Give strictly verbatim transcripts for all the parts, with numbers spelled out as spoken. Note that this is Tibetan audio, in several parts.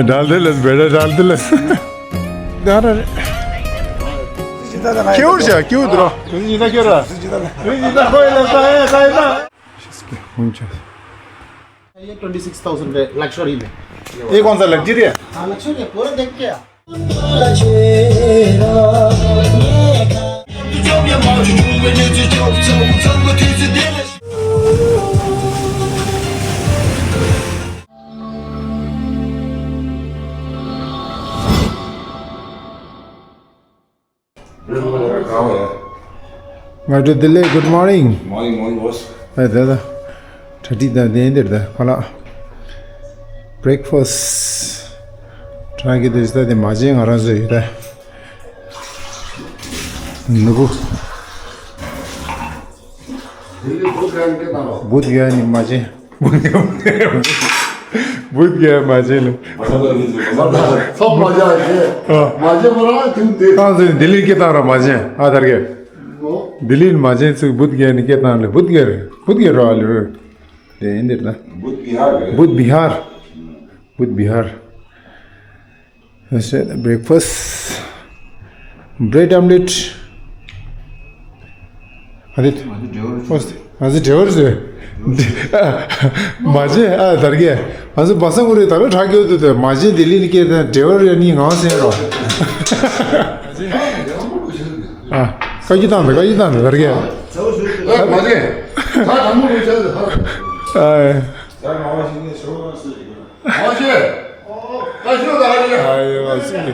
डाल दे लस, बेटा, डाल दे लस। दादा। क्यों जा, क्यों उधर? तुझे जीता क्यों रहा? तुझे जीता। तुझे जीता कोई लगता है, ऐसा है ना? हुन्छ। ये ट्वेंटी सिक्स थाउजेंड है लग्जरी में। ये कौन सा लग्जरी है? हाँ, लग्जरी है, पूरा देख के आ। ང་ཚོ་བདེ་ལེགས། Good morning. Morning, morning, boss. ཨ་ད་ད། གྲ་སྒྲིག་དང་དེ་འདིར་ད་ཁ་ལག breakfast try གི་དུས་ད་དེ་མ་བྱན་ང་རང་ཚོ་ཡོད་ད། ནུ་བུ། བུད་ག་ནི་མ་བྱན། བུད་ག་མ་བྱན་ལ། ཚོགས་མ་བྱ་ཞེས། མ་བྱན་པ་རང་ཐུག་སྟེ། ཏང་ཚོས་ལྡི་ལིར་སྐད་བཏང་རོགས། མ་བྱན། ཨ་དར་གས། ལྡི་ལིར་མ་བྱན་ཚུགས། བུད་ག་ནི་སྐད་བཏང་ལ། བུད་ག་རེད། བུད་ག་རོ་ཨ་ལུ། དེ་ཡིན་འདིར་ན། བུད་བི་ཧར་རེད། བུད་བི་ཧར། བུད་བི་ཧར། Breakfast. Bread omelette. ཨ་དེ། ང་ཚོ་འབྲེལ་བར་ཟེར། མ་བྱན། ཨ་དར་གས། ང་ཚོ་བ་ས་ངུ་རེ་ད་ལོ་དྲག་སྐྱོ་དུ་དུ་མ་བྱན་ལྡི་ལི་ནི་སྐད་དང་འབྲེལ་བར་ཡ་ནི་ངང་སེང་རོ། ཨ་བཀའ་བཀྱོན་བཏང་དུ། བཀའ་བཀྱོན་བཏང་དུ་དར་གས། ཨ་མ་བྱན། ད་དང་པོ་རེ་བྱ་ཟེར། ཨ། ད་ང་བ་ཞིག་ནས་ཤོར་བ་སུ་ཞིག་ན། མ་བྱན། ད་ཤོད་ད་ཧ་ཅི། ཨ་ཡོ་ཨ་སུ་ནི།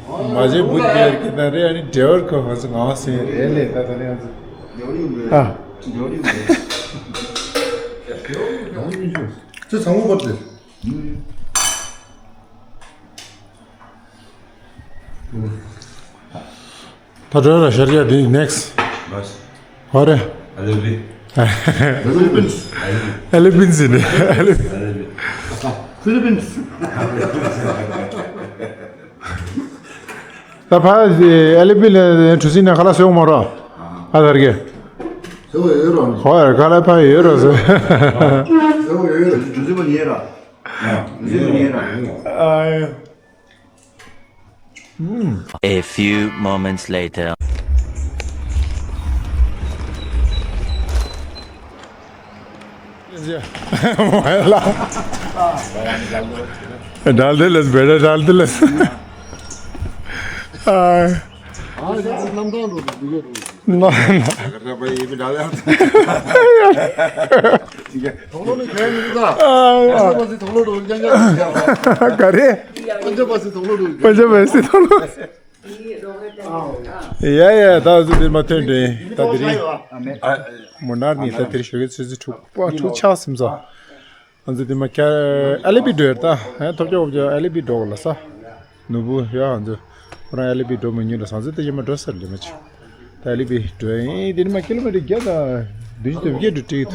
མ་བྱན་བུད་ག་རེ་སྐད་བཏང་རེད། ཨ་ནི་འབྲེལ་བར་ཁོ་ང་ཚོ་ངང་སེང་རེད་ལས། ད་ད་ནི་ང་ཚོ། ཨ། ཚེ་ཚང་མ་བར་དེ། ད་དྲོད་ལ་ཤར་རྒྱག་འདི་next. ཧོ་རེ། ཨ་ལེ་བི། ཨ་ལེ་བི་ཟེར་ནས། ཨ་ལེ་བི། Philippines. ད་ཕ་ཨ་ལེ་བི་ལ་གྲུ་གཟིངས་ནས་ཁ་ལག་བཟོས་ཡོང་མ་རོགས། ཨ་དར་གས། ཟེར་བ་ཡོད་རོགས། ཧོ་ཡ་ཁ་ལག་ཕ་ཡོད་རོགས་ཟེར། ཟེར་བ་ཡོད་རོགས། གྲུ་གཟིངས་པ་ཉེ་ར། གྲུ་གཟིངས་པ་ཉེ་ར། ཨ། A few moments later. डाल दे लस, बेटा, डाल दे लस। हाँ, ये तो नाम डाल दो, दीजिए तो। ना, ना। अगर भाई ये भी डाल दे। ठीक है। थोड़ा नहीं खाएंगे तो। हाँ, हाँ। बस थोड़ा डोल जाएंगे। करे। पंजाब से थोड़ा डोल। पंजाब से थोड़ा। ཡ་ཡ་ད་ང་ཚོ་འདིར་མ་ཐོན་དྲན་ད་འདིར་ཡིན། མོ་ནར་ནི་ད་དེར་ཞོགས་ཀས་ཆུ་ཚོད་དྲུག་པ་དྲུག་ཆགས་ཟིན་ས། ང་ཚོ་འདི་མ་ཁྱ་ཨ་ལེ་བི་འགྲོ་ཡར་ད་ཧན་ཐོབ་ཀྱོག་ཨ་ལེ་བི་འགྲོ་ག་ལ་ས། ནུ་བུ་ཡ་ང་ཚོ་ཁོ་རང་ཨ་ལེ་བི་འགྲོ་མི་ཉུང་ལ་ས། ང་ཚོ་ད་ཡིན་མ་འགྲོ་སར་འདི་མ་ཆུ། ད་ལི་པི་འགྲོ་ཡིན། དེ་ནི་མ་ཀི་ལོ་མི་ཊར་བརྒྱ་དང་བདུན་ཅུ་དོན་བརྒྱད་འགྲོ་ཀྲིག་ཐུ་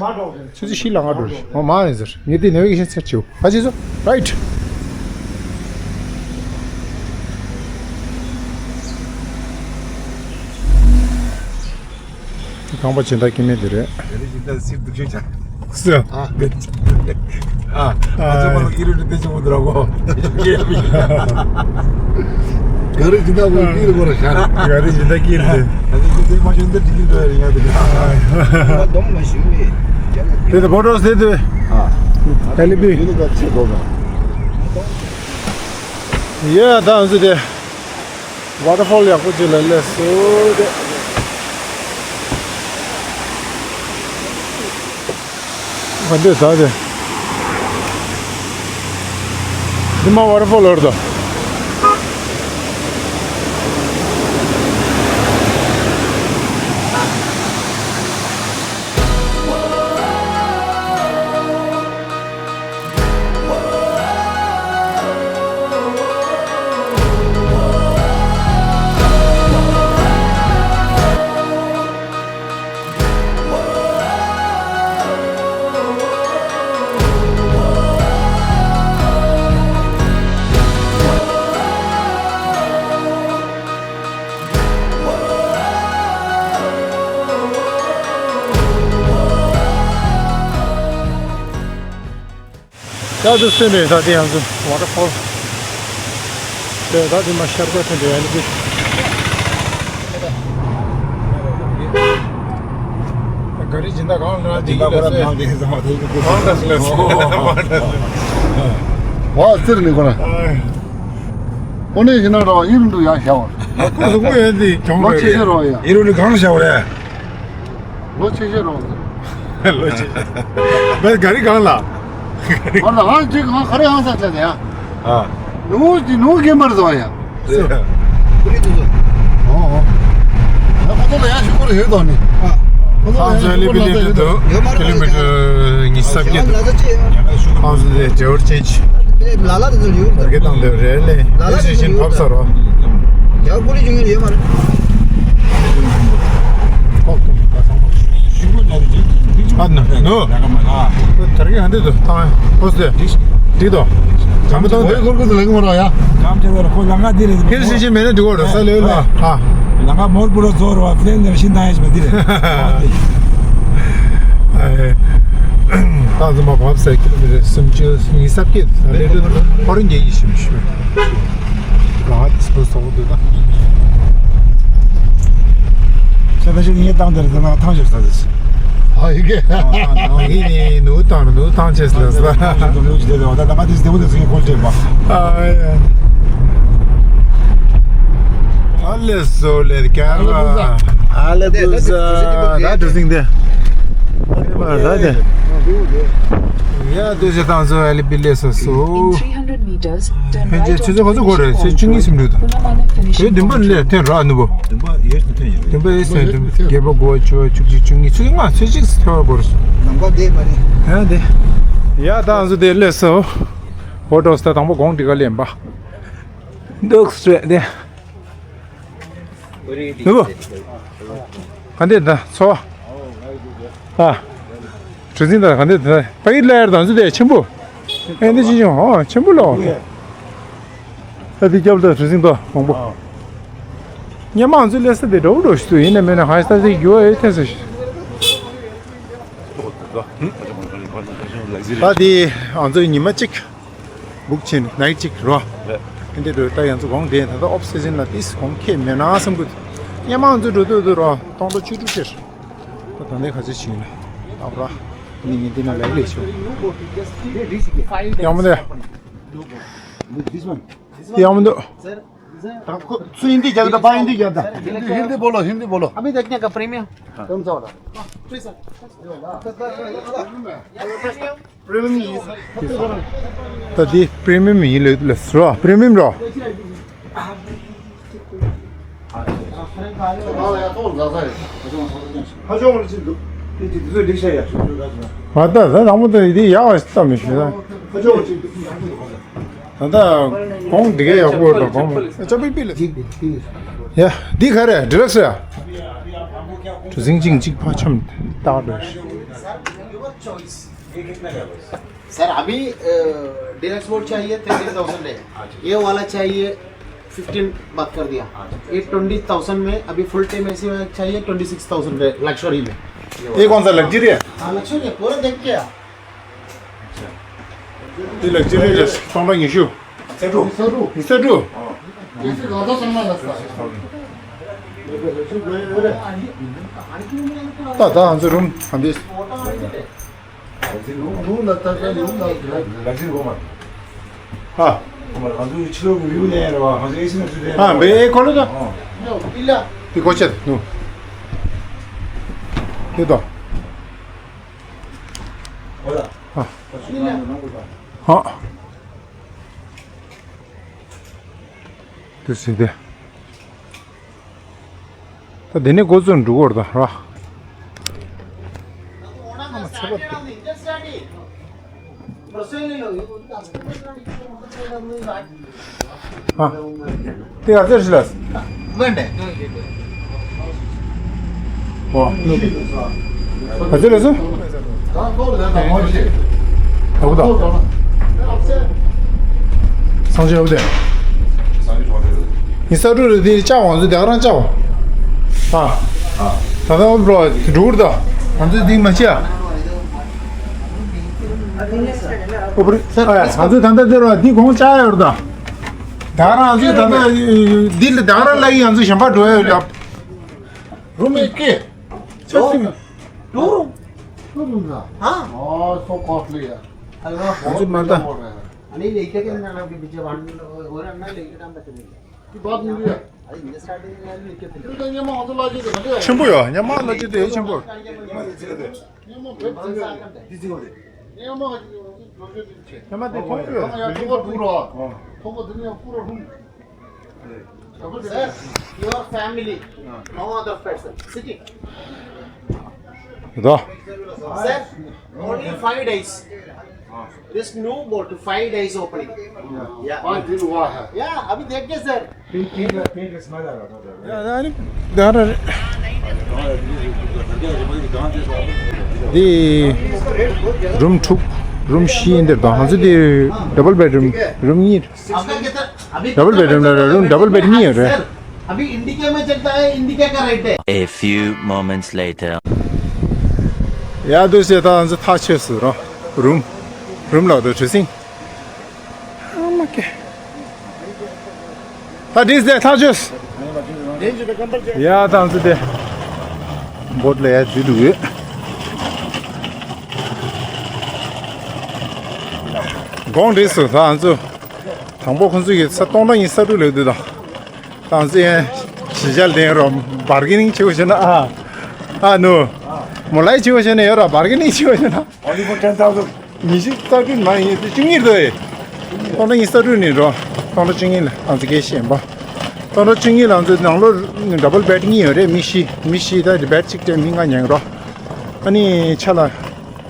ཆུ་ཆུ་ཤི་ལ་ང་འགྲོ་རེད། འོ་མ་ཡིན་ཟེར་ངས་དེ་ནེ་བི་གེ་ཤན་སེཊ་བྱེད། ཨ་ཅེ་ཚོ་རའིཊ། རྐང་པ་སྦྱིན་བདག་སྐྱེ་དམན་དེ་རེད། ཨ། ཨ། ཨ་ཅོ་མ་ལ་ཨི་རུ་ཏི་ཏེ་ཅོ་མོ་དུ་ར་གོ། ག་རེ་ཇི་ལྟ་བུ་ཨི་རུ་གོ་ར་ཤ། ག་རེ་ཇི་ལྟ་ཀིར་ཏེ། ཨ་ཅོ་ཏེ་མ་ཤོན་ཏེ་ཏི་ཀིར་ཏེ་ར་ཡ་ཏེ། ཏེ་ཏེ་བོ་ཏོ་སེ་ཏེ། ཨ་ལི་པི། ཡ་ད་ང་ཚོ་དེ། ཝ་ཊར་ཕོལ་ཡག་པོ་ཅིག་ལ་སླེབས་སོང་། དེ་ག་འདྲས་ཟ་དེ། འདི་མ་ཝ་ཊར་ཕོལ་ལོར་དོ། ད་དུ་སྟོན་རེད། ད་དེ་ཡང་ཚུ་ཝ་ཊར་ཕོལ་རེད། ད་དེ་མ་ཤར་པ་ཐོན་རེད། ཨ་ནི་དེ་ག་རེ་སྦྱིན་བདག་གང་ལ་སྦྱིན་བདག་ཁོ་ར་ནང་དེ་ཟ་མ་དེ་གོ་གང་འདྲ་སི་ལ་སོ་ཝ་ཙིར་ནི་ཁོ་ན། ཨོ་ནི་ཞིག་ན་ར་ཡིན་འདུག་ཡ་ཤ་བ། ཁོ་སུ་ཁོ་ཡོད་དེ་གྱོང་ལོ་རེད། ཆེ་ཤོས་རོ་ཡ། ཡིན་རུ་ནི་གང་ཤ་བ་རེད། ལོ་ཆེ་ཤོས་རོ། ལོ་ཆེ། བས་ག་རི་གང་ལ། མར་ལ་ཧང་ཅིག་ཧང་ག་རི་ཧང་ས་ཆ་ཟེ་ཡ། ཨ། ནུ་ཅི་ནུ་གིན་པར་ཟོ་ཡ། ཟེ། ཀུ་ལི་ཏུ་ཟོ། ཨོ་ཨོ། ཡ་ཁོ་ཚོ་ལ་ཡ་ཞུ་གོ་རེ་ཡོད་དོ་ནི། ཨ། ཁོ་ཚོ་ལ་ཡ་ཞུ་གོ་རེ་ཡོད་དོ། ཀི་ལོ་མི་ཊར་ཉི་ཤུ་རྩ་བརྒྱད་འདུག་ཁོང་ཚོ་དེ་ཌེ་ཝར་ཅེན་ཇི། ལ་ལ་དེ་ཚོ་ཡོད་འདུག་ད་གེ་དང་དེ་རེད་ལེ། ལ་ལ་དེ་ཚོ་ཡོད་འདུག་བབས་ས་རོ། ཡར་ཀུ་ལི་བྱུང་ཡོད་མ་རེད། ཨ་ན་ནོ། དར་གི་ཧན་དེ་དུ་ཐང་ཧོ་སེ། དེ་དོ། ཁམ་དང་དེ་ཁོར་ཁོར་དུ་ལེགས་མ་ར་ཡ། ཁམ་དེ་དོ་ཁོ་ལ་ང་དེ་རེད། ཁེར་ཤི་ཤི་མེད་ན་དུ་གོ་ར་ས་ལེ་ལ། ཨ། ལ་ང་མོར་པུ་ར་ཛོར་བ་ཕེན་དེ་ཤིན་ད་ཡ་ཞི་མ་དེ་རེད། ད་ཚོ་མ་བབས་ས་ཀི་ལོ་མི་ཊར་སུམ་ཅུ་ཉི་ཤུ་རྩ་བརྒྱད་ལས་དུ་ཧོ་རིན་རྒྱལ་ཡི་ཞིམ་ཞུ། ལ་དེ་སུ་སོང་དུས་ད། ཤ་ད་ཤི་ངས་བཏང་དེར་ད་ནང་ཐང་ཞིག་ཟ་ཟིག་ཨ་ཡི་གེ་ཨ་ཡི་ནི་ནུ་བཏང་ནུ་བཏང་ཆེས་ལ་ཟ། ཨ་ལེ་སོ་ལེ་ཀ་ར་ཨ་ལེ་བུ་ཟ་ད་གྲུ་གཟིངས་དེ། ཨ་ལེ་མ་ཟ་དེ། ཡ་དུ་ཞེ་ཐང་སོ་ཨ་ལེ་བི་ལེ་སོ་སོ། In three hundred meters, turn right onto Page Street, Kunamana finishing point. ཡོད་དུམ་པ་ལས་ཐོན་ར་ནུ་བོ། དུམ་པ་ཡོད་ཐོན་ཡོད། དུམ་པ་ཡོད་ཐོན་དུམ་བརྒྱད་པ་དགུ་བ་བཅུ་བ་བཅུ་གཅིག་བཅུ་གཉིས་བཅུ་ལྔ་ཚོད་གཅིག་ཐོན་བར་གོ་ར། ནམ་པ་དེ་མ་རེད། ཡ་དེ། ཡ་ད་ང་ཚོ་དེ་ལས་སོ། ཧོ་ཏོ་སྟ་དང་པོ་གོང་དྲི་ག་ལེན་པ། འདུག་སེ་དེ། ནུ་བོ། ག་འདྲ་ད་ཚོ། ཨ། གྲུ་གཟིངས་ད་ག་འདྲ་ད་པ་ཡི་ལ་ཡར་དང་ཚུ་དེ་ཆེན་པོ། ཨེ་འདི་ཅི་ཅུང་ཨོ་ཆེན་པོ་ལོ། ད་འདི་སྐྱབས་ད་གྲུ་གཟིངས་ད་མང་པོ། སྙེ་མ་ང་ཚོའི་ལས་ས་དེ་འགྲོ་འགྲོ་ཞིག་ཏུ་ཡིན་ན་མེད་ན་ཧ་ས་དེ་རྒྱུ་བ་ཡོད་ཐེ་ས་ཞིག་ད་དེ་ང་ཚོའི་ཉི་མ་གཅིག་བུག་ཕྱིན་ནའི་ཊི་གཅིག་རོ། ཨེ་འདྲ་འགྲོ་ད་ཡང་ཚོ་གོང་དེ་ད་ལྟ་ཨོཕ་སི་ཛན་ལ་ཏིས་གོང་ཁེ་མེད་ན་བསམ་གི་འདུག་སྙེ་མ་ང་ཚོ་འགྲོ་དུས་དུ་རོ་སྟོང་ཕྲག་བཅུ་དྲུག་ཅེར། ད་ད་ནས་ཁ་ཆེ་ཞིག་ཡིན་ན་ཨ་ར་ནི་ངས་འདི་ན་ལེགས་ལེགས་ཤོག་ཡག་མོ་འདུག་ཡག་མོ་འདུག་ད་ཁོ་ཚུ་ཧིན་དི་རྒྱག་གི་ད་ཕ་ཧིན་དི་རྒྱག་ད། हिंदी हिंदी बोलो हिंदी बोलो। अभी देखने का प्रीमियम। कौन सा वाला? ད་འདི་པྲི་མི་ཡམ་ཡིན་ལེ་ལེ་རོ། པྲི་མི་ཡམ་རོ། ང་ད་ད་དང་པོ་ད་འདི་ཡག་པ་ཞིག་བཏང་མི་ཤེས་ད། ད་ལྟ་གོང་འདི་ག་ཡག་པོ་འདུག་གོང་ཨ་ཅག་པི་པི་ལ་ཅིག་ཡ་འདི་ག་རེ་ཌི་ལག་སི་ཡ། གྲུ་གཟིངས་གཅིག་གཅིག་ཕ་ཆམ་ཏག་འགྲོ། सर, अभी डिलक्स मोड चाहिए, थर्टीन थाउजेंड है। ये वाला चाहिए, फिफ्टीन बात कर दिया। ये ट्वेंटी थाउजेंड में अभी फुल टाइम एसी में चाहिए, ट्वेंटी सिक्स थाउजेंड है लग्जरी में। ये कौन सा लग्जरी है? हाँ, लग्जरी है, पूरा देख के आ। ये लग्जरी है, कौन सा इशू? सेटू। सेटू। सेटू। ད་ད་ང་ཚོ་རུམ་ཨ་འདི། ཨ། ཨ་མེ་ཁོ་ལོ་ད། དེ་ཁོ་ཆེ་ནུ། དེ་ད། ཨ། ཨ། དེ་སྲིད་དེ། ད་དེ་ནས་འགོ་བཙུགས་འགྲོ་གི་རེད་ད་ར། ཨ། དེ་ག་ཚོད་ཞིག་ལ། ཝ། ག་ཚོད་ལ་སོང་། ཨ་ཁུ་ད། སང་ཆེན་ཨ་ཁུ་དེ། ཡིན་ས་འགྲོ་རེད་དེ་ལྕགས་འོང་ཚོད་དེ་ག་རང་ལྕགས་འོང་། ཨ། ད་ལྟ་འོང་འགྲོ་འགྲོ་གི་རེད་ད། ང་ཚོས་དེ་མ་བྱས་ཨ། ཨོ་པ་རེ། ཨ་ཡ། ང་ཚོས་ད་ལྟ་འདིར་བ་འདི་གོང་བཅག་ཡོད་རེད་ད། ད་ག་རང་ང་ཚོས་ད་ལྟ་འདི་ལ་ད་ག་རང་ལ་ཡི་ང་ཚོས་གཞན་པ་འགྲོ་ཡ་ཡོད་ལ། रूम एक के? दो रूम। दो रूम था? हाँ। ओ, so costly है। हेलो। हाँ जी, माता। अनिल, एक के ना, ना, पीछे वन, हो रहा ना, लेके काम करते नहीं। ये बात नहीं है। अरे, ये स्टार्टिंग में भी एक के थे। ཆེན་པོ་ཡོད། ཉི་མ་ལ་ཅི་དེ་ཆེན་པོ། ཉི་མ་དེ་མཐོང་གི་ཡོད། Sir, your family, no other person. Sit. The Sir, only five days. This new boat, five days opening. Yeah. पाँच दिन हुआ है। Yeah, अभी देखते हैं सर। ཡ་ད་ནི་ད་ར་རེད། འདི་རུམ་དྲུག་རུམ་བཞི་ཡིན་འདིར་དང་ང་ཚོ་འདི་ཌབ་བལ་བེད་རུམ་རུམ་གཉིས། ཌབ་བལ་བེད་རུམ་ལ་རུམ་ཌབ་བལ་བེད་གཉིས་ཡོད་རེད། अभी इंडिया में चलता है, इंडिया का रेट है। A few moments later. ཡ་འདུག་སེ་ད་ང་ཚོ་ཐག་ཆོད་སོང་ར། རུམ་རུམ་ལ་འགྲོ་གྲུ་སིང་། ཨ་མ་ཀེ། ད་འགྲིག་སྟེ་ཐག་ཆོད། ཡ་ད་ང་ཚོ་དེ་བོད་ལ་ཡ་འཛུལ་འདུག་ཡོད། དགོང་འགྲིག་སོང་། ད་ང་ཚོ་དང་པོ་ཁོང་ཚོ་གི་ས་སྟོང་ཕྲག་གཉིས་ས་དྲུག་ལེགས་འདུག་ད། ད་ང་ཚོ་ཡང་གཞིས་ཆགས་ལྡན་རོ་བར་གི་ནིང་བྱེད་དགོས་བྱས་ན་ཨ་ཨ་ནུ་མོ་ལའི་བྱེད་དགོས་བྱས་ན་ཡོད་ར་བར་གི་ནིང་བྱེད་དགོས་བྱས་ན། Only for ten thousand. ཉི་ཤུ་རྩ་དྲུག་མ་ཡིན་ཏེ་བཅུ་གཉིས་རེད་དོ། སྟོང་ཕྲག་གཉིས་རྩ་དྲུག་ནས་འགྲོ། སྟོང་ཕྲག་བཅུ་གཉིས་ལ་ང་ཚོ་སྐད་ཤེས་ཡིན་པ། སྟོང་ཕྲག་བཅུ་གཉིས་ལ་ང་ཚོ་ནང་ལོགས་ཌབ་བལ་བེད་གཉིས་ཡོད་རེད། མི་བཞི་མི་བཞི་ད་བེད་གཅིག་སྤྲད་མི་ལྔ་ཉན་རོགས། ཨ་ནི་ཆ་ལ་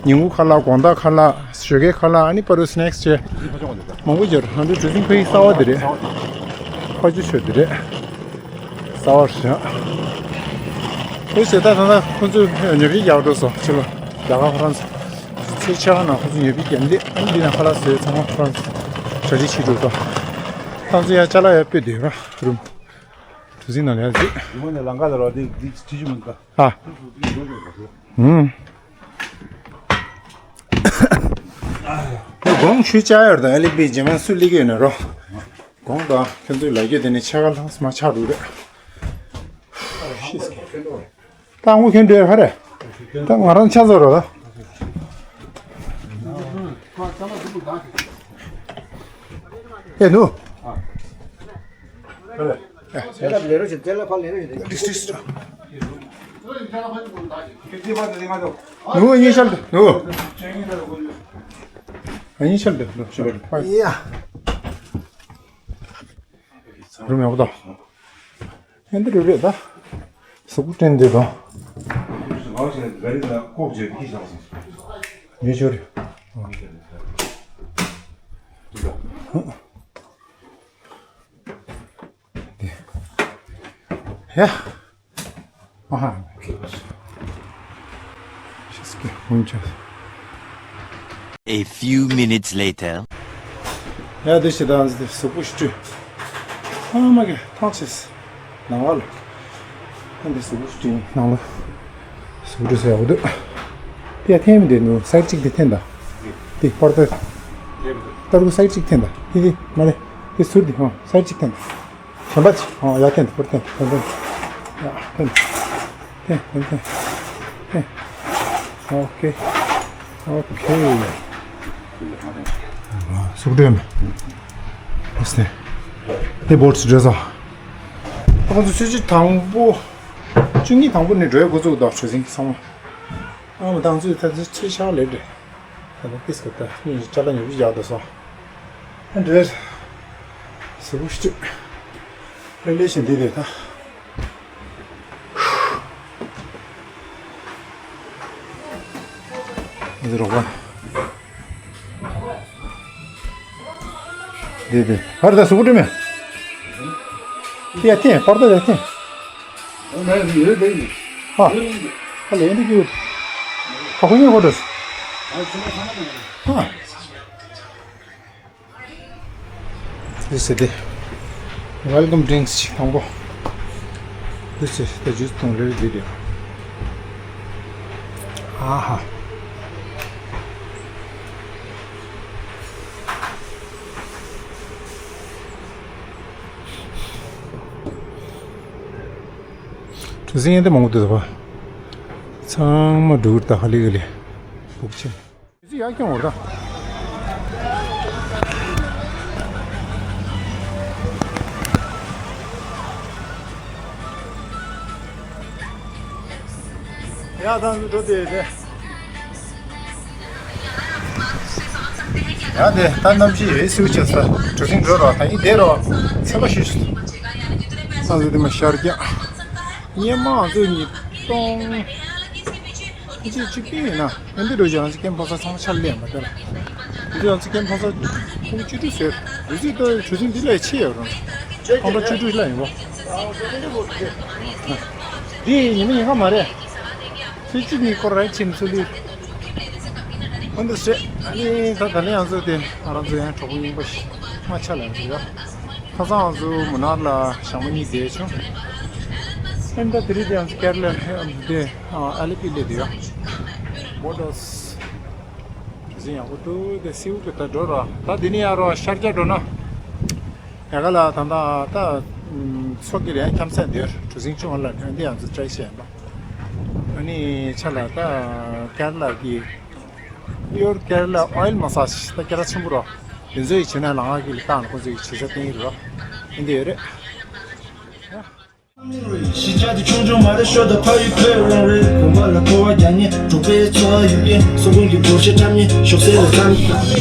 ཉིན་གུང་ཁ་ལག་དགོང་དག་ཁ་ལག་ཞོགས་ཀའི་ཁ་ལག་ཨ་ནི་པ་རུ་སི་ནེག་སི་བྱས་མང་པོ་ཡོད་རེད། ང་ཚོ་གྲུ་གཟིངས་ཕ་གི་གསར་བ་འདི་རེད། ཕ་ཇོ་ཆོས་འདི་རེད། གསར་བ་རེད། ཁོ་ཟེར་ད་ད་ད་ཁོ་ཚོས་ཉོ་སྒྲིག་རྒྱག་འགྲོ་སོང་ཕྱི་ལོགས་རྒྱ་གར་ཧྥ་རན་སི། ཚེས་ཆ་ནང་ཁོ་ཚོས་ཉོ་སྒྲིག་རྒྱག་འདི་ཨ་ནི་འདི་ནང་ཁ་ལག་བཟོས་ཚང་མ་ཧྥ་རན་སི་གྲ་སྒྲིག་བྱེད་འགྲོ་སོང་། ཁོ་ཚོ་ཡ་ཅ་ལག་ཡ་སྤོས་བསྡད་ཡོད་ར་རུམ། གྲུ་གཟིངས་ནང་ལ་ཡ་གཟིགས། རི་མོ་ནས་ལམ་ཁ་ལ་རོགས་འདི་འདི་ཅི་ཞིག་མིན་ག་ཨ། ཧུམ། དགོང་ཞུ་བཅར་ཡོད་དང་ཨ་ལི་པི་རྗེས་མ་སུ་ལི་གི་ཡོད་ན་རོ། དགོང་དང་ཁྱོད་ཚོའི་ལ་རྒྱུ་དེ་ནས་ཕྱེད་ཀ་ལྷག་མ་ཆག་འགྲོ་རེད། ཤིས་ཀྱི། ད་ངུ་ཁྱོད་འགྲོ་ཡ་ག་རེ། ད་ང་རང་ཆ་ཚོ་རོ་ད། ཨེ་ནུ། ལེ་རོ་ཞིག་ལེ་རོ་ཞིག་ནུ་གཉིས་ཤར་དུ་ནུ། གཉིས་ཤར་དུ་ནུ་ཤར་དུ། ཡ། རུམ་ཡག་པོ་དང་། ཧན་དི་རུ་རེད་ད། གཟུགས་པོ་སྐྲུན་འདི་དང་། ངས་ཤོར། ཡ། ཨ་ཧ། ཤེས་ཀྱི་ཧུན་ཅང་། A few minutes later. ཡ་དེ་ཞེ་དྲག་འདི་གཟུགས་པོ་ཞིག་བཀྲུས། ཨ་མ་གི་ཐང་ཆད། ནང་ལ། ཨ་འདི་གཟུགས་པོ་ཞིག་བཀྲུས་ནང་ལ། གཟུགས་པོ་བཀྲུས་ཟེར་ཡག་འདུག་དེ་ཡ་འཐེན་མི་འདུག་ནུ་སའིཌ་གཅིག་དེ་འཐེན་ད། དེ་པར་ཏ། ཏར་ཀུ་སའིཌ་གཅིག་འཐེན་ད། དེ་དེ་མ་རེད། དེ་ཟུར་དེ་ཧང་སའིཌ་གཅིག་འཐེན་ད། གཞན་པ་ཅི། ཨ་ཡ་འཐེན་འཐེན་འཐེན་འཐེན་འཐེན། ཡ་འཐེན། འཐེན་འཐེན་འཐེན། ཨོ་ཁེ། ཨོ་ཁེ། སུག་འདྲེན། ཨོ་སེ། དེ་བོར་སི་འདྲེ་ས། ཁོང་ཚོ་ཚོད་ཅི་དང་པོ། བཅུ་གཉིས་དང་པོ་ནས་འགྲོ་ཡ་འགོ་བཙུགས་དང་གྲུ་གཟིངས་ཚང་མ། ཨ་མ་དང་ཚོས་ད་ཚོད་ཚོད་ཆག་ལེ་འདྲེ། ད་ནི་ཏིས་ཀ་ད་ནི་ཅ་ལག་ཉོ་རྒྱུ་ཡག་འདུག་སོང་། ཨ་འདྲེ། གཟུགས་པོ་ཞིག་ལེ་ལེ་ཞིག་འདི་རེད་ད། འདི་རོགས་པ། འདི་འདི་ཧར་ད་གཟུགས་པོ་སྒྲིམ་མེ། ཡ་ཐེ་པར་ད་ཡ་ཐེ། ཧ། ཧ་ལས་འདི་ཀྱུ། ཧ་ཁོ་ཉེ་ཧོ་ད། ཧ། This is the welcome drinks ཅིག་དང་པོ། This is the juice དང་རེ་རེ་དེ་རེད། ཨ་ཧ། གྲུ་གཟིངས་ཡན་དེ་མང་པོ་འདུག་ད་བ། ཚང་མ་འགྲོ་གི་རེད་ད། ཧ་ལི་ག་ལི་སྦུག་ཆེ། གྲུ་གཟིངས་ཡར་སྐྱོང་བར་ད། ཡ་ད་འགྲོ་དེ་དེ། ཡ་དེ་ད་གནམ་གཤིས་ཡོད་སེའུ་ཆེ་ས། གྲུ་གཟིངས་འགྲོ་རོགས། ད་ཡིན་བསྡད་རོགས། ཚན་པ་ཞུས་སོང་། ཨ་ཟི་དེ་མ་ཤར་རྒྱག་ཉེ་མ་ང་ཚོ་ཉིས་སྟོང་གཅིག་གཅིག་གཅིག་ཡིན་ན་ཨ་འདི་འགྲོ་རྒྱག་ང་ཚོ་ཀེམ་ཕོ་ས་ཚང་མ་ཆ་ལས་མ་དེ་ལ། འདི་ང་ཚོ་ཀེམ་ཕོ་ས་ཁུག་བཅུ་དྲུག་ཟེར། འདི་ཚོས་ད་གྲུ་གཟིངས་འདི་ལས་ཆེ་ཡོད་རུང་ཁོང་ཁྲོ་བཅུ་དྲུག་ལ་ཡིན་པ། འདི་ཉི་མ་ཉི་ཤར་མ་རེད། ཚེས་གཅིག་ནས་སྐོར་ར་ཕྱིན་ཚུལ་ལས། ཨ་འདི་ཟེར། ཨ་ནི་ད་ད་ལན་ང་ཚོ་དེ་ང་རང་ཚོ་ཡང་གྲོགས་པོ་རྙིང་པ་ཞིག་མ་ཆ་ལ་ཡང་ཟེར་ཡ། ཁ་སང་ང་ཚོ་མུ་ནར་ལ་ཞག་མ་གཉིས་བསྡད་བྱུང་། ཨ་ནི་ད་དེ་རིང་དེ་ང་ཚོ་ཀེ་ར་ལ་དེ་ཨ་ལི་པི་སླེབས་བསྡད་ཡ། མོ་ཊ་གྲུ་གཟིངས་ཡག་པོ་འདུག་དེ་སེའུ་གི་ད་འགྲོ་ར། ད་དེ་ནས་ཡར་རོ་ཤར་རྒྱག་འགྲོ་ན། ཡ་ག་ལ་ད་ད་ད་མཚོ་གི་རེད། ཁྱམས་སེང་འདིར་གྲུ་གཟིངས་ཆུང་བ་ལ་འདི་ང་ཚོ་བཀྲ་ཤིས་ཡིན་པ། ཨ་ནི་ཆ་ལ་ད་ཀེ་ར་ལ་གི་པིའོར་ཀེ་ར་ལ་ཨོ་ཡིལ་མ་སཱ་ཇི། ད་ཀེ་ར་ཆེན་པོ་རོ། དེ་ཚོ་ཡི་བྱེད་ན་ལ་ང་གི་ལ་ཏང་ཁོ་ཚོ་ཡི་བྱེད་ས་བསྟན་ཡིན་རོ། ཨིན་དེ་ཡོད་རེད། གཞིས་ཆགས་དེ་ཆུང་ཆུང་མ་རེད། ཤོ་ད་ཕ་ཡུལ་ཁོའི་རང་རེད། གོམ་པ་ལ་ཕོ་བ་རྒྱག་ཉེ་གྲོགས་པའི་འཚོ་བ་ཡོད་པས་སོ་ཁོང་གི་འབོར་ཤེས་འཁྲབ་ཉེ་ཤོག་སེ་ལ་ཚང་།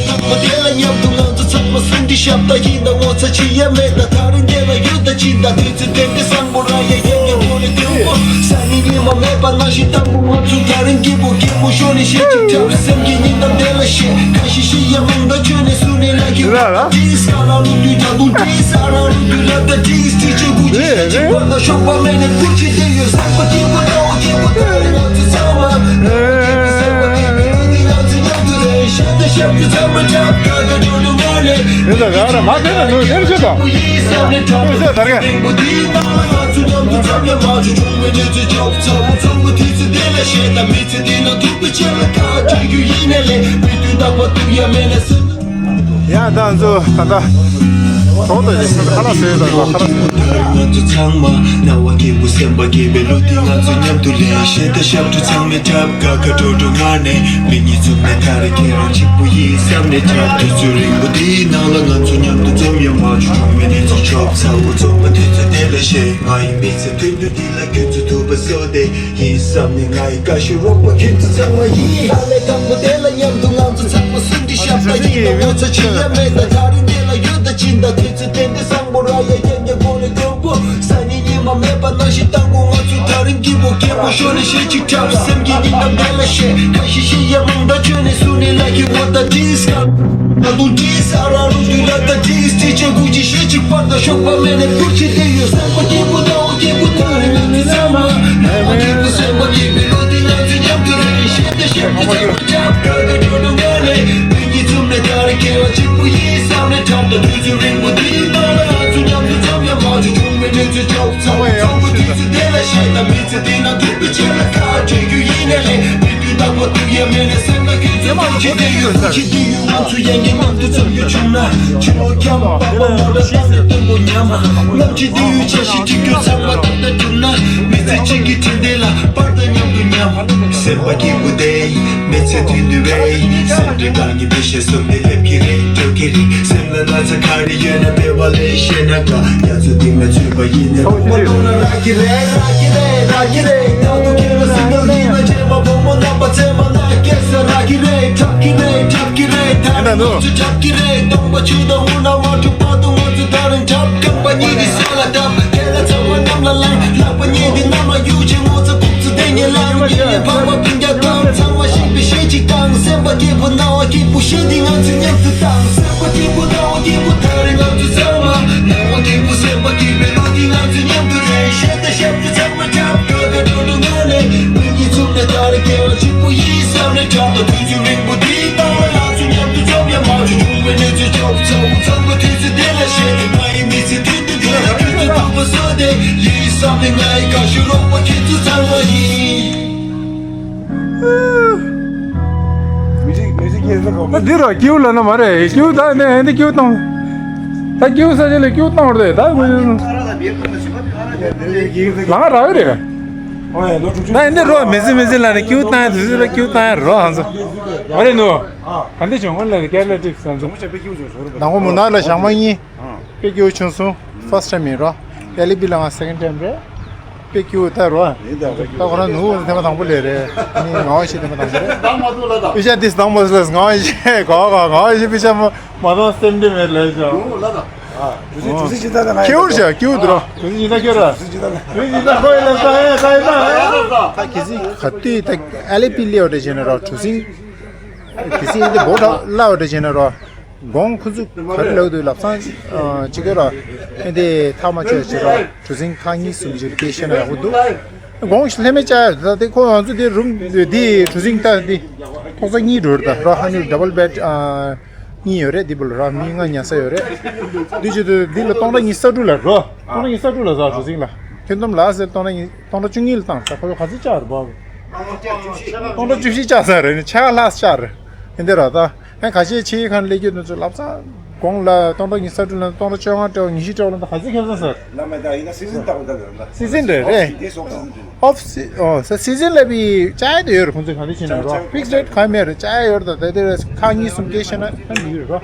དེ་ལ་མཉམ་དུ་ང་ཚོ་ཚང་མ་སུན་དི་ཞབས་ད་ཡིན་ད་ངོ་ཚ་ཅི་ཡ་མེད་ད། ད་རིང་འདི་ལ་ཡོད་ད་ཅི་ད་དུས་ཚོད་དེ་འདི་བཟང་པོ་ར་ཡ་ཡ་ཡ་ཁོ་ནི་དུས་པོ་ས་ནི་ཉི་མ་མེད་པ་ན་ཞིག་དང་པོ་ང་ཚོ་ད་རིང་སྐྱིད་པོ་སྐྱིད་པོ་ཤོ་ནི་ཤེས་ཅིག་འཁྲབ་སེམས་ཀྱི་ཉིན་དང་དེ་ལ་ཤེས་ཁ་ཤི་ཤི་ཡ་མང་ད་ཆོས་ནི་སུ་ནི་ལ་ཁྱི་ཝ་ད་ཇིས་ཀ་ལ་ལུ་དུས་ད་དུང་ཇིས་ས་ར་ལུ་དུས་ལ་ད་ཇིས་ཅི་ཅི་གུ་ཅི་ཤི་ཅི་བ་ད་ཤོག་པ་མེ་ནི་ཀུ་ཅི་དེ་ཡོད་སེམས་པ་སྐྱིད་པོ་ད་འོ་སྐྱིད་པོ་ད་རེ་ང་ཚོ་ཚང་མ་སེམས་པ་སྐྱིད་པོ་སེམས་པ་སྐྱིད་པོ་ད་དེ་ང་ཚོ་མཉམ་དུ་རེད་ཤེས་ད་ཤབ་ཀྱི་ཚང་མ་ཁྱབ་ཀ་ད་འགྲོ་འགྲོ་མ་ནི་ཡོད་ད་ག་ར་མ་དེ་ན་ནུ་དེར་ཤོད་ད་ཡོད་ད་ག་ར་ཚུ་ཉམ་དུ་ཚབ་ཡ་མ་ཆུ་ཆུང་མེ་ནི་ཚུ་ཆོག་ཚབ་ཚོང་གི་དུས་ཚོད་དེ་ལ་ཤེས་ད་མི་ཚེ་འདི་ན་ཐུག་པའི་ཆེད་ལ་ཁ་ཆུ་རྒྱུ་ཡིན་ནས་ལས་མི་དུས་རྟག་པ་ཐུག་ཡ་མེད་ན་སུ། ཡ་ད་ཚོ་ད་ད་གྲོགས་དང་ཡོད་ཁ་ལག་ཟས་ཡོད་ད་ཁ་ལག་ཟས། ང་ཚོ་ཚང་མ་རྣ་བ་སྐྱིད་པོ་སེམས་པ་སྐྱིད་པའི་ལོ་འདི་ང་ཚོ་མཉམ་དུ་ལས་ཤེས་ད་ཞབས་བྲོ་ཚང་མས་འཁྲབ་དགའ་དགའ་སྤྲོ་སྤྲོ་ངང་ནས་མི་གཉིས་འཛོམས་ནས་ད་རེས་ཁྱེད་རང་གཅིག་པུ་ཡིན་བསམ་ནས་འཁྲབ་དུས་ཚོད་རིང་པོ་འདིའི་ནང་ལ་ང་ཚོ་མཉམ་དུ་འཛོམས་ཡོང་མ་བྱུང་། ཁྱུང་མེད་ནས་ཚུར་ཆོབ་ཚ་བོ་འཛོམས་པ་དུས་ཚོད་དེ་ལ་ཤེས། ང་ཡི་མི་ཚེ་མཐུན་སྒྲིལ་འདི་ལ་ཁྱོད་ཚོ་ཐུག་པ་བཟོ་དེ་ཡིན་བསམ་ནས་ང་ཡི་བཀའ་ཤོག་རོགས་པ་ཁྱོད་ཚོ་ཚང་མ་ཡིན། ཨ་ལས་དང་པོ་དེ་ལ་མཉམ་དུ་ང་ཚོ་ཚང་མ་སུན་དི་ཞབས་ད་ཡིན་ན་ངོ་ཚ་ཅི་ཡ་མེད་ད། ད་རིང་འདི་ལ་ཡོད་ད་ཅི་ད་དུས་ཚོད་དེ་འདི་བཟང་པོ་ར་ཡ་ཡ་ཡ་གོ་ལེ་གོ་པོ་ས་ནི་ཉི་མ་མེད་པ་ན་ཞིག་དང་པོ་ང་ཚོ་ད་རིང་སྐྱིད་པོ་སྐྱིད་པོ་ཤོར་ནས་ཤེས་ཅིག་འཁྲབ་སེམས་ཀྱི་ཉིན་ད་འདི་ལ་ཤེས་ཁ་ཤི་ཤི་ཡ་མང་ད་ཆོས་ནས་སུ་ནས་ལ་གི་འོ་ད་ཏིས་ཀ་ད་དུང་ཏིས་ཨ་ར་རུ་དུས་ལ་ད་ཏིས་ཏི་ཅེ་གུ་ཅི་ཤེས་ཅིག་པར་ད་ཤོག་པ་མེད་ནས་པུར་ཅི་དེ་ཡོད་སེམས་པ་སྐྱིད་པོ་ད་འོ་སྐྱིད་པོ་ད་རེ་ང་ཚོ་ཚང་མ་ནང་པ་སྐྱིད་པོ་སེམས་པ་སྐྱིད་པའི་ལོ་དེ་ང་ཚོ་མཉམ་དུ་རེ་རེ་ཤེས་ད་ཤེས་པ་ཚང་མ་ཅག་ག་ག་འགྲོ་འགྲོ་ང་ལས་མི་གཉིས་འཛོམས་ནས་ད་རེ་སྐྱེ་བ་གཅིག་པུ་ཡིན་བསམ་ནས་འཁྲབ་ད་དུས་ཚོད་རིང་པོ་འདིའི་ནང་ལ་ང་ཚོ་མཉམ་དུ་འཛོམས་ཡ་མ་བྱུང་བྱུང་བའི་གནས་ཚུལ་ཆོག་ཚང་མ་ཚང་མ་དུས་ཚོད་དེ་ལ་ཤེས་ད་མི་ཚེ་འདི་ན་ཐུག་པའི་ཆེད་ལ་ཁ་བྲལ་རྒྱུ་ཡིན་ནས་ལས་མི་དུས་རྟག་པ་ཐུག་ཡ་མེད་ནས་སེམས་ལ་ཁྱོད་ཚོ་ཐུག་ཅི་དེ་ཡོད་ཐུག་ཅི་དེ་ཡོད་ང་ཚོ་ཡན་གྱི་མཉམ་དུ་འཛོམས་རྒྱུ་བྱུང་ན་ཆུ་ལོག་འཁྱམས་པ་པ་མོ་ལ་བཏང་ནས་སྟོན་པོ་ཉམས་ལམ་གྱི་དུས་ཡུལ་ཆ་ཞིག་གཅིག་གྱུར་ཚང་མ་ཐུག་ད་གྲུབ་ན་མི་ཚེ་གཅིག་གི་དྲིན་དེ་ལ་པར་དང་མཉམ་དུ་ཉམས། སེམས་པ་སྐྱིད་པོ་དེ་མི་ཚེ་མཐུན་དུ་རེད། སེམས་ཁྲལ་གང་ཉིད་མི་ཤེས་སོམ་དེ་སླེབས་ཀྱི་རེད་འགྲོ་གི་རེད། སེམས་ལ་ན་ཚ་ག་རེ་ཡོད་ན་སྤེལ་བ་ལས་ཤེས་ན་དགའ། རྒྱ་མཚོ་གཏིང་ལ་ཚུད་པ་ཡིན་ནས་རོགས་པ་ལོང་ན་རག་གི་རེད་རག་གི་རེད་རག་གི་རེད། ད་དུང་ཁྱེད་ལ་སེམས་ལ་ཡིན་ན་རྗེས་མ་བུ་མོ་རྣམ་པ་ཚེ་མ་ན་སྐྱེས་ས་རག་གི་རེད་འཁྲབ་ཀྱི་རེད་འཁྲབ་ཀྱི་རེད་ད་རེས་ང་ཚོ་འཁྲབ་ཀྱི་རེད། སྟོང་པ་ཆུ་དང་འུ་ན་མ་གྲུབ་པ་དང་ང་ཚོ་ད་རིང་འཁྲབ་རྐང་པ་གཉིས་ཀྱི་ས་ལ་བརྡབ། ཁྱེད་ལ་ཚང་མ་གནམ་ལ་ལངས། ལྷག་པ་གཉིས་འདི་གནམ་ལ་གཡུག་བྱས། ངོ་ཚ་ཁུག་ཚ་དེ་ཉིད་ལ་ངེས་ལས་འཕགས་པ་སྤུན་ཀྱག་དང་ཚང་མ་ཤིག་པའི་གཞས་གཅིག་དང་སེམས་པ་སྐྱིད་པོ་སྣང་བ་སྐྱིད་པོ་གཞས་འདི་ང་ཚོས་མཉམ་དུ་བཏང་། སེམས་པ་སྐྱིད་པོ་སྣང་བ་སྐྱིད་པོ་ད་རེས་ང་ཚོ་ཚང་མ་སྣང་བ་སྐྱིད་པོ་སེམས་པ་སྐྱིད་པའི་ལོ་འདི་ང་ཚོས་མཉམ་དུ་རེད། གཞས་དང་ཞབས་བྲོ་ཚང་མ་འཁྲབ་དགའ་དགའ་སྤྲོ་སྤྲོ་ངང་ནས་མི་གཉིས་འཛོམས་ནས་ད་རེས་སྐྱེ་བ་གཅིག་པུ་ཡིན་བསམ་ནས་འཁྲབ་དང་དུས་ཚོད་རིང་པོ་འདིའི་ནང་ལ་ང་ཚོ་མཉམ་དུ་འཛོམས་ཡ་མ་བྱུང་བྱུང་བའི་གནས་ཚུལ་ཆོག་ཚང་མ་ཚང་མ་དུས་ཚོད་དེ་ལ་གཞས་ང་ཡི་མི་ཚེ་མཐུན་ཁྱོད་ཚོ་ཐུག་པ་བཟོ་དེ་ཡིན་བསམ་ནས་ང་ཡི་བཀའ་ཤོག་རོགས་པ་ཁྱེད་ཚོ་ཚང་མ་ཡིན། ད་འདི་ར་ཀེའུ་ལ་ན་མ་རེད། ཀེའུ་ད་ནས་འདི་ཀེའུ་བཏང་། ད་ཀེའུ་ས་ཆ་ལ་ཀེའུ་བཏང་བར་དེ་ད་ལང་ར་རེད། ད་ཡིན་འདི་རོ་མི་ཟི་མི་ཟི་ལ་ནི་ཀྱུ་ཏང་དུ་ཟི་ལ་ཀྱུ་ཏང་རོ་ཧང་སོ། ཨ་རེ་ནོ། ག་འདི་བྱུང་ཨོན་ལ་ནི་ཀེ་ར་ལ་ཀྲིབ་སང་སོ། ནང་ཁོ་མུ་ན་ལ་ཞང་མ་གཉིས། དཔེ་སྐྱིད་པོ་བྱུང་སོང་། ཕར་སི་ཊི་ཊེམ་ཡིན་རོ། ཨེ་ལི་བི་ལ་ང་སེ་ཀེན་ཌི་ཊེམ་རེད། དཔེ་སྐྱིད་པོ་ད་རོ། ད་ཁོ་རང་ནུ་ཐེངས་མ་དང་པོ་ལས་རེད། ནི་ང་བ་ཤི་ཐེངས་མ་དང་པོ་རེད། དཔེ་ཤ་དིས་དང་པོ་ལས་ང་བ་ཤི་གོ་གོ་ང་བ་ཤི་དཔེ་ཤ་མ་མ་དང་སེམས་འདི་མེད་ལས་བྱ། ཁྱེའུ་ར་ཁྱེའུ་དུ་ར། ཁྱེའུ་ཅི་ད་ཁོ་ཡི་ལ་ས་ཡ་ས་ཡ་ད། ཁ་ཁི་སི་ཁ་ཏུས་ད་ཨ་ལེ་པི་ལེ་བ་དེ་བྱས་ན་རོ་གྲུ་སིང་། ཁི་སི་ཡིན་དེ་བོ་ད་ལ་བ་དེ་བྱས་ན་རོ། གོང་ཁུ་ཚུགས་ག་རེ་ལབ་དུས་ལབ་སང་ཅི་ག་ར་ཨེ་དེ་ཐག་མ་ཆོད་ཅི་རོ་གྲུ་སིང་ཁ་གཉིས་གསུམ་ཅིག་སྐད་བཤད་ན་ཡག་པོ་འདུག་གོང་ལྷད་མེད་བཅའ་ཡ་ད་དེ་ཁོ་ང་ཚོ་དེ་རུམ་དེ་གྲུ་སིང་ད་དེ་ཐོག་ས་གཉིས་འགྲོ་ར་ད་རོ་ཧ་ནི་ཌབ་བལ་བེད་ཨ། གཉིས་ཡོད་རེད། འདི་བུ་ལ་ར་མི་ལྔ་ཉལ་ས་ཡོད་རེད། འདི་བྱེད་དུས་འདི་ལ་སྟོང་ཕྲག་ཉི་ཤུ་རྩ་དྲུག་ལ་འགྲོ། སྟོང་ཕྲག་ཉི་ཤུ་རྩ་དྲུག་ལ་ཟ་གྲུ་སིང་ལ། ཁྱོན་བསྡོམས་ལ་ཟེར་སྟོང་ཕྲག་ཉི་སྟོང་ཕྲག་བཅུ་གཉིས་ལ་བཏང་ས་ཁོ་ཚོ་ག་ཚོད་བཅག་རེད་བ། སྟོང་ཕྲག་བཅུ་བཞི་བཅག་ས་རེད་ནི་ཆ་ལྷག་བཅག་རེད། ཡིན་དེ་ར་ད། ཧན་ཁ་ཤས་ཆེ་ཁང་སླེབས་རྒྱུ་དེ་ཚོ་ལབ་ས། གོང་ལ་སྟོང་ཕྲག་ཉི་ཤུ་རྩ་དྲུག་ལ་སྟོང་ཕྲག་བཅོ་ལྔ་སྤྲད་ཉི་ཤུ་སྤྲད་ལ་ད་ག་ཚོད་ཁྱད་མཚར་ས། ལ་མ་ད་ཡིན་ན་སི་ཛིན་ལྟ་བུ་ད་ལ། སི་ཛིན་རེད་རེད། ཨོཕ་སི་ཨོ་ས་སི་ཛིན་ལ་བི་བཅའ་ཡ་དེ་ཡོད་རེད། ཁོང་ཚོས་གང་འདྲ་བྱས་ན་རོ་ཕིགས་རེད་གང་མེད་རེད། བཅའ་ཡ་ཡོད་རེད། ད་དེ་དེ་རེད་ཁག་གཉིས་གསུམ་སྐད་བཤད་ན་ད་མི་ཡོད་རེད་རོ།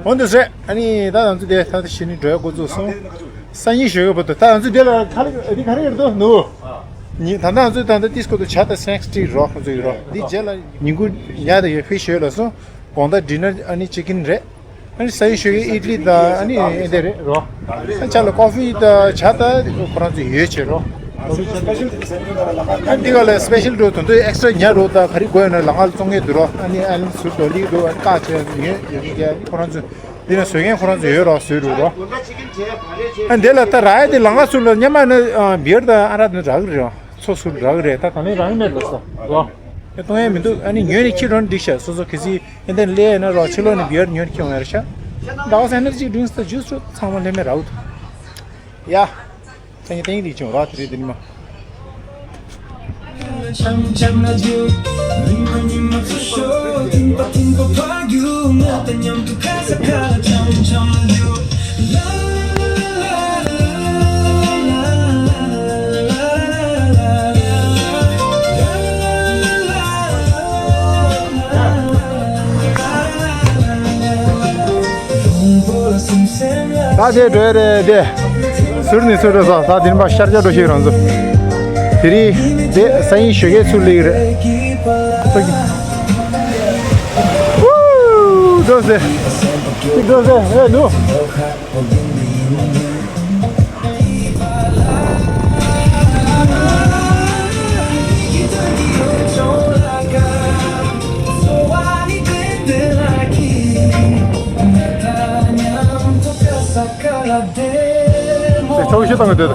འོན་ཏེ་ཟེར་ཨ་ནི་ད་ང་ཚོ་དེ་ད་ད་ཤི་ནི་འགྲོ་ཡ་འགོ་བཙུགས་སོང་། སང་ཉིན་ཞོགས་ཀས་བར་དུ་ད་ང་ཚོ་དེ་ལ་ག་རེ་འདི་ག་རེ་ཡོད་དོ་ནུ། ཉིན་ད་ལྟ་ང་ཚོ་ད་ལྟ་ཏིས་ཀོ་དུ་ཇ་དང་སི་ནེག་སི་སྤྲད་རོ། ཁོང་ཚོ་ཡོད་རོ། འདི་རྗེས་ལ་ཉིན་གུང་ཉལ་དང་ཡོད་ཕི་ཤི་ཡོད་ལ་སོང་། དགོང་དག་ཌི་ནར་ཨ་ནི་ཅི་ཀིན་རེད། ཨ་ནི་སང་ཉིན་ཞོགས་ཀས་ཨི་ཌི་ལི་དང་ཨ་ནི་ཨེ་འདི་རེད་རོ། ཨ་ཅག་ལ་ཀོ་ཕི་དང་ཇ་དང་ཁོ་རང་ཚོ་ཡོད་བྱེད་རོ། ཨ་འདི་ག་ལ་སི་པེ་ཤལ་འགྲོ་དོན་དུ་ཨེག་སི་ཊྲ་ཉར་རོ། ད་ག་རེ་དགོས་ཡོད་ན་ལ་ང་ལ་བཙོང་ངེས་འདུག་རོ། ཨ་ནི་ཨ་ལན་སུ་ཏོ་ལི་འདུག་ཨ་ནི་ཀ་ཆེ་ཡོད་ཡོད་ཀྱི་ཁོ་རང་ཚོ་འདི་ན་བཟོ་མཁན་ཁོ་རང་ཚོ་ཡོད་རོ། བཟོས་འདུག་རོ། ཨ་འདི་ལ་ད་ར་ཡ་དེ་ལ་ང་སུ་ལ་ཉམས་ན་བི་ཡར་དང་ཨ་ར་དེ་རག་རེད་རོ། ཚོ་སུ་རག་རེད། ད་ད་ནི་རང་མེད་ལ་ས་རོ། ཨེ་གཏོང་ཡ་མི་འདུག་ཨ་ནི་ཉོས་ནས་ཁྱི་རོ་འགྲིག་ཤག་སོ་སོ་གལ་སྲིད་ཨེ་འདི་ལས་ན་རོ་ཕྱི་ལོགས་ནས་བི་ཡར་ཉོས་ནས་ཁྱི་འོང་ཡ་རེད་ཤག་ཟླ་བ་ས་ཨེ་ནར་ཇི་ཌི་རིང་སི་དང་ཇུས་རོ་ཚང་མ་ལྷད་མེད་རག་འདུག་ཡ། ད་ངས་ཏན་ཏིག་བྱུང་ར་དེ་རེད་དེ་ནི་མ། ད་དེ་འགྲོ་ཡ་རེད་དེ། ཟུར་ནས་ཚུར་འགྲོ་ས་ད་དེ་ནི་མ་ཤར་རྒྱག་འགྲོ་ཤེས་རང་ཚོ། དེ་རིང་དེ་སང་ཉིན་ཞོགས་ཀས་ཚུར་སླེབས་ཀྱི་རེད། ཧུ། འགྲོ་ཟེ། གཅིག་འགྲོ་ཟེ། ཨེ་ནུ། ཚོགས་ཤིག་བཏང་གི་འདུག་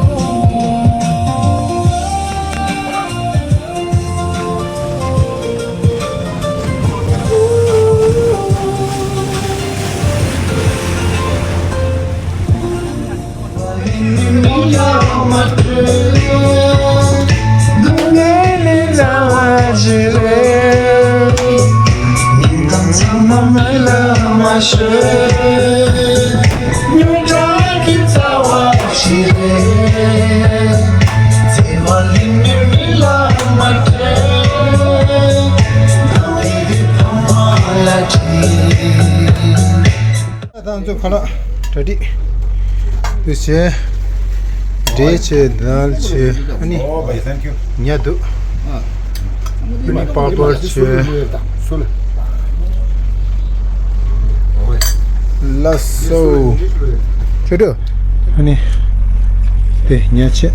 ད་ང་ཚོ་ཁ་ལག་གྲ་སྒྲིག་དུ་བྱས། འབྲས་བྱས། དལ་བྱས། ཨ་ནི་ཉ་འདུག་ཨ་ནི་པ་པར་བྱས། ལགས་སོ། ཁྱོད་འགྲོ། ཨ་ནི་དེ་ཉ་བྱས།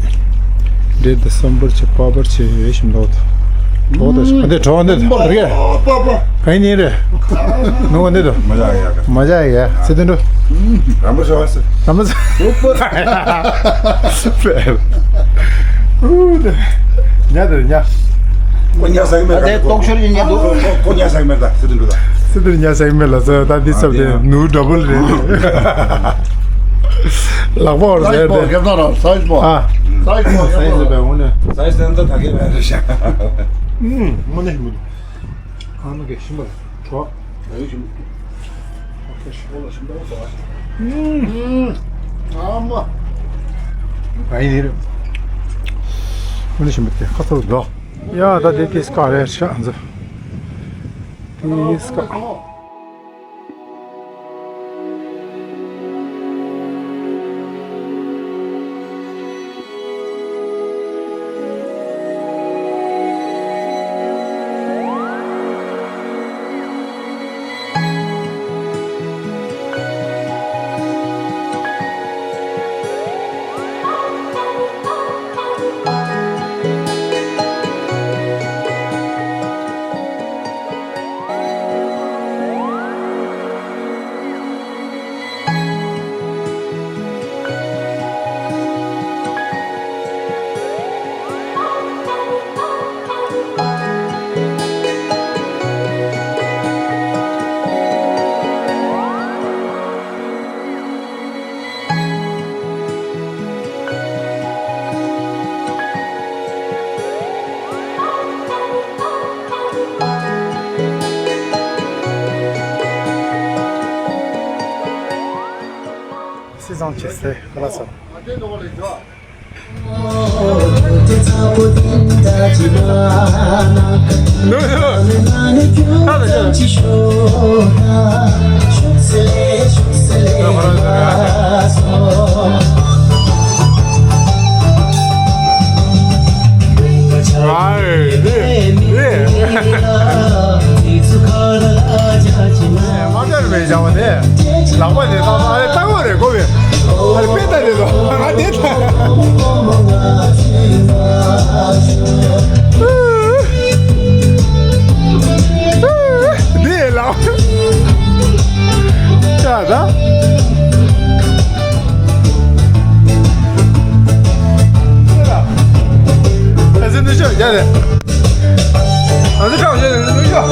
འབྲས་དང་སམ་བར་བྱས། པ་པར་བྱས། ཡོད་ཞིམ་ལོག་ཏུ། གྲོགས་དང་ཨ་འདི་གྲོགས་འདི་དང་རེད། ག་ཡིན་ནི་རེད། ནུ་བ་འདི་དང་། མ་བྱ་ཡ། མ་བྱ་ཡ། ཚེ་འདི་འགྲོ། རམ་པ་ཤོག་ཟེར། རམ་པ་ཤོག་ཉ་དེ་ཉ། ཁོ་ཉ་ཟ་གི་མེད། ད་ལྟའི་ལྟོགས་ཤོར་ཡིན་ཉན་འདུག་ཁོ་ཁོ་ཉ་ཟ་གི་མེད། ད་ཚེ་འདི་འགྲོ་ད། ཚེ་འདི་ཉ་ཟ་གི་མེད་ལ་ཟེར། ད་འདི་ཚབ་དེ་ནུ་ཌབ་བལ་རེད། ལག་པ་བར་ཟེར་ཏེ། རྒྱབ་ནང་ར་སའི་ཇི་པོ། ཨ། སའི་ཇི་པོ། སའི་ཇི་པོ་འོ་ནི། སའི་ཇི་ནང་ད་ག་གེ་མེད་རེད་ཤག་ཨུམ། མོ་ནི་མོ། ཨ་ནི་གེ་ཤིམ་པ་གྲོ། ཨུམ། ཨ་མ། ཨ་ཡིན་རེད། ཨ་ནི་ཞིམ་པོ་དེ་ཁ་ཚུར་འགྲོ། ཡ་ད་དེ་ཏིས་ཀ་རེད་ཤག་ཨ་ཚོ། ཏིས་ཀ། སྲིད་བཟང་ཆེ་སེ་ཁ་ལག་ཟ། མ་བྱར་བའི་བྱ་བ་དེ། ལག་པ་དེ་ཏག་ཏག་ཨ་རེ་ལྟ་གོ་རེ་གོ་བས། ཨ་རེ་དཔེ་ལྟ་རེ་ལོ་ང་དེ་ལྟ། འདི་ལག་ཅག་ད། ཨ་ཙི་འདི་ཤོག་རྒྱ་རེད། ཨ་ཙི་ཁྲག་ཤོག་རྒྱ་རེད་འདི་ཤོག་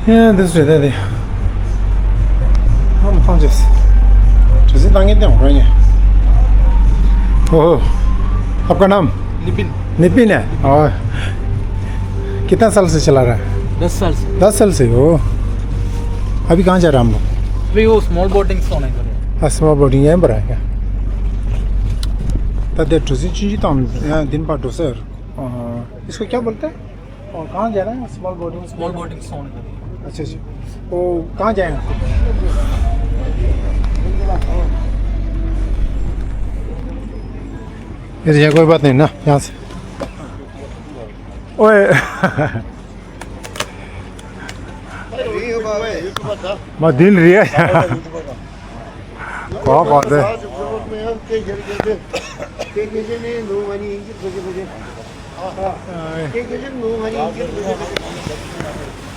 ཡ། འདི་སུ་རེད་ད་དེ། ཨ་མ་ཐང་ཅེས། གྲུ་གཟིངས་བཏང་མཁན་དེ་འོང་ར་ཉེ། ཨོ། आपका नाम? निपिन। निपिन है? और कितना साल से चला रहा है? दस साल से। दस साल से हो। अभी कहाँ जा रहा हम लोग? अभी वो स्मॉल बोटिंग सोने को है। हाँ, स्मॉल बोटिंग यहीं पर है क्या? ད་དེ་གྲུ་གཟིངས་ཆུང་ཆུང་དང་ཡང་འདི་ནས་ཕར་འགྲོ་ས། इसको क्या बोलते हैं? और कहाँ जा रहे हैं? Small boating. स्मॉल बोटिंग सोने को है। अच्छा, अच्छा। वो कहाँ जाएंगे? ये तो कोई बात नहीं ना, यहाँ से। ओए। मा दिल रिया। कहाँ बात है?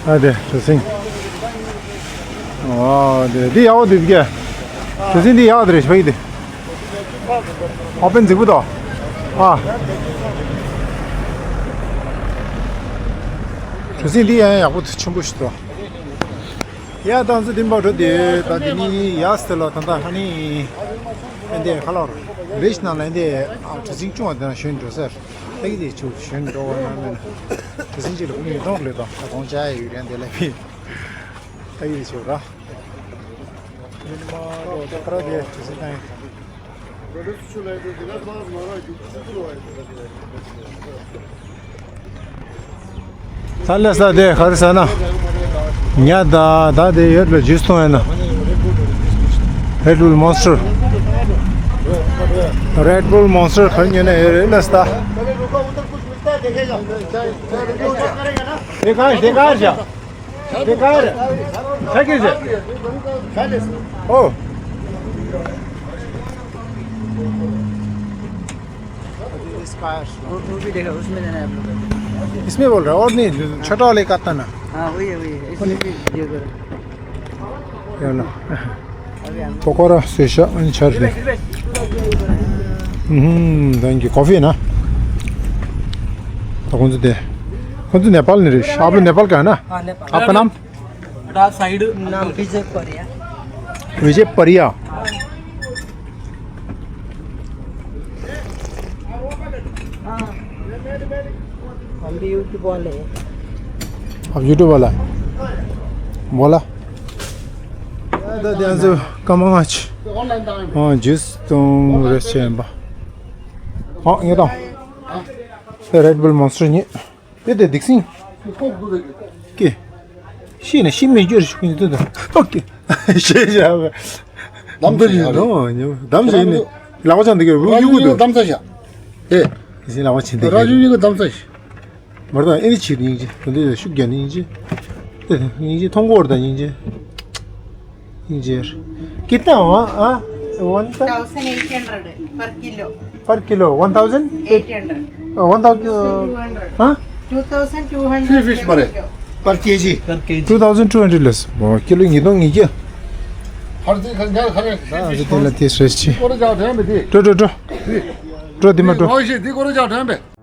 ཨ་དེ་གྲུ་གཟིངས། ཨ་དེ་འདི་ཡག་པོ་འདུག་གས། གྲུ་གཟིངས་འདི་ཡག་འདུག་རེད་ཕ་གི་འདི། ཨ་དཔེ་རྫིག་པོ་འདུག་ཨ། གྲུ་གཟིངས་འདི་ཡང་ཡག་པོ་འདུག་ཆེན་པོ་ཞིག་འདུག་ཡ་ད་ཚོ་འདི་འབའ་འགྲོ་དེ་ད་འདི་ནི་ཡག་སྟེ་ལ་ད་ད་ཧ་ནི། ཨ་འདི་ཁ་ལོར་རེ་ཞིག་ནང་ལ་འདི་གྲུ་གཟིངས་ཆུང་བ་དེ་ན་ཞོན་འགྲོ་ཟེར། ཨ་ཡི་དེ་ཆུ་ཞོན་འགྲོ་བ་ན་མེད་ན། གྲུ་གཟིངས་གཅིག་ལ་ཀུན་ཡོད་དོང་ལེ་དང་ད་གོང་ཅག་ཡོད་རན་དེ་ལ་ཕི། ཨ་ཡི་དེ་ཆུ་ར། ད་ལས་ས་དེ་ག་རེ་ཟ་ན། ཉ་ད་ད་དེ་ཡོད་ལ་ཇུས་འཐུང་ཡ་ན། Red Bull Monster. Red Bull Monster ག་ཉོས་ན་ཡོད་རེད་ལས་ད། དེ་ག་དེ་ག་རེད། དེ་ག་རེད། ཆ་གི་ཟེར། ཨོ། इसमें बोल रहा है और नहीं, छोटा वाले का था ना। हाँ, वही है, वही है। इसमें भी ये करो। या ना। अभी हम पकौड़ा से शा-, इन चार दे। हम्म, thank you। कॉफी है ना? तो कौन से दे? कौन से नेपाल नहीं रे? आप लोग नेपाल का है ना? हाँ, नेपाल। आपका नाम? बेटा, साइड। नाम विजय परिया। विजय परिया। हाँ। हम भी YouTube वाले हैं। अब YouTube वाला है। बोला। ད་དེ་ཚོ་སྐར་མ་ལྔ་ཅིག་ཨོ་ཇུས་དང་རེ་ཆེན་པ། ཨོ་ངེས་དང་། དེ་Red Bull Monster ཉིད། དེ་དེ་སྡིག་སྲིན། ཀེ། ཤི་ནས་ཤི་མི་འགྱུར་ཞུ་གི་འདུག་ཨོ་ཀེ། ཤེས་བྱ་བ། གདམ་ས་ཡིན་ནོ། གདམ་ས་ཡིན་ནི། ལག་པ་འཆང་འདི་གི་རུ་ཡུ་གུ་འདུག་གདམ་ས་བཞག་ཨེ། ཟིན་ལག་པ་འཆང་འདི་གི་རུ་ཡུ་གུ་གདམ་ས་བཞག་མར་དང་ཨེ་ནི་བྱེད་དུ་སྙིང་རྗེ། དེ་འདི་ཤུགས་རྒྱག་ནི་སྙིང་རྗེ། དེ་སྙིང་རྗེ་མཐོང་གོ་བར་དང་སྙིང་རྗེ། Injir. कितना हुआ? हाँ? One thousand eight hundred per kilo। Per kilo, one thousand? Eight hundred। One thousand, हाँ? Two thousand two hundred। Three fish per kilo। Per kg। Per kg। Two thousand two hundred less. 뭐, 킬로 ཉིས་སྟོང་ཉིས་བརྒྱ། ཧར་ཏི་ཁ་ཉར་ཁ་ཉར། ད་འདི་དེ་ལ་དེ་སྲེས་ཆེ། ཀོ་ར་ཇག་དྲན་པས་དེ། འགྲོ་འགྲོ་འགྲོ། དེ། འགྲོ་འདི་མ་འགྲོ། ཨོ་ཤེ་དེ་ཀོ་ར་ཇག་དྲན་པས།